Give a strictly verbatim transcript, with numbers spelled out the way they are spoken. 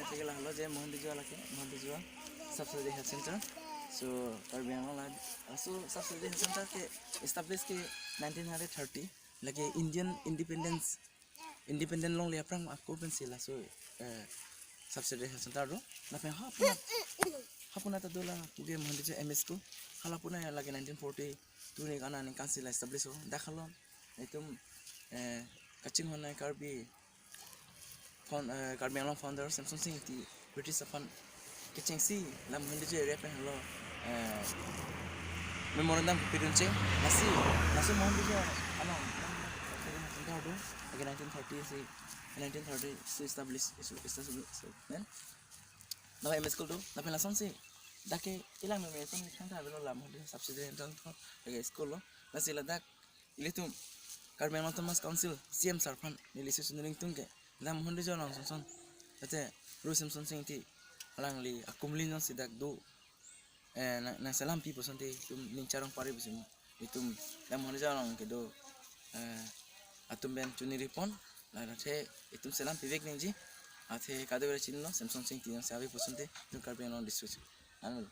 Ate ke lahelo je Mohendejo lake, Mohendejo Sub Citadel Health Center. So Karbi Anglong la, laso Sub Citadel Health Center ke establish ke nineteen hundred thirty. Lake Indian independence, independent longle aphrang ako pensi laso, eh, Sub Citadel Health Center do. Lapen ha puna, ha puna ta do la puke Mohendejo M S School. Hala puna ya lake nineteen forty-two ni kana ni kansi la establish ho. Dak helo itum, eh, kachinghon nai Karbi found, eh, Karbi Anglong founder Semson Sing Ingti British aphan kechengsi la Mohendejo area pen helo, eh, memorandum kepidun cheng. Lasi, laso Mohendejo along do, lake nineteen thirty si, nineteen thirty si establish, establish, establish, then lapen M S School do, lapen lasonsi dak ke ilang me son thangta avelo la Mohendejo Sub Citadel Health Center, lake school lo. Lasi ladak ilitum Karbi Anglong Autonomous Council C M sir aphan neli susun ringtung ke la Mohendejo along sonson, ate Ru Semson Sing Ingti alangli akumlin jongsi dak do, eh, nang, nangselam pi pu asonte itum ning charong pare pusi mo. Itum la Mohendejo along kedo, eh, atum pen chuniri pon, la athe itum selam pivek nangji, athe kadokave chinilo Semson Sing Ingti jongsi ave pu asonte itum Karbi Anglong district. Ano.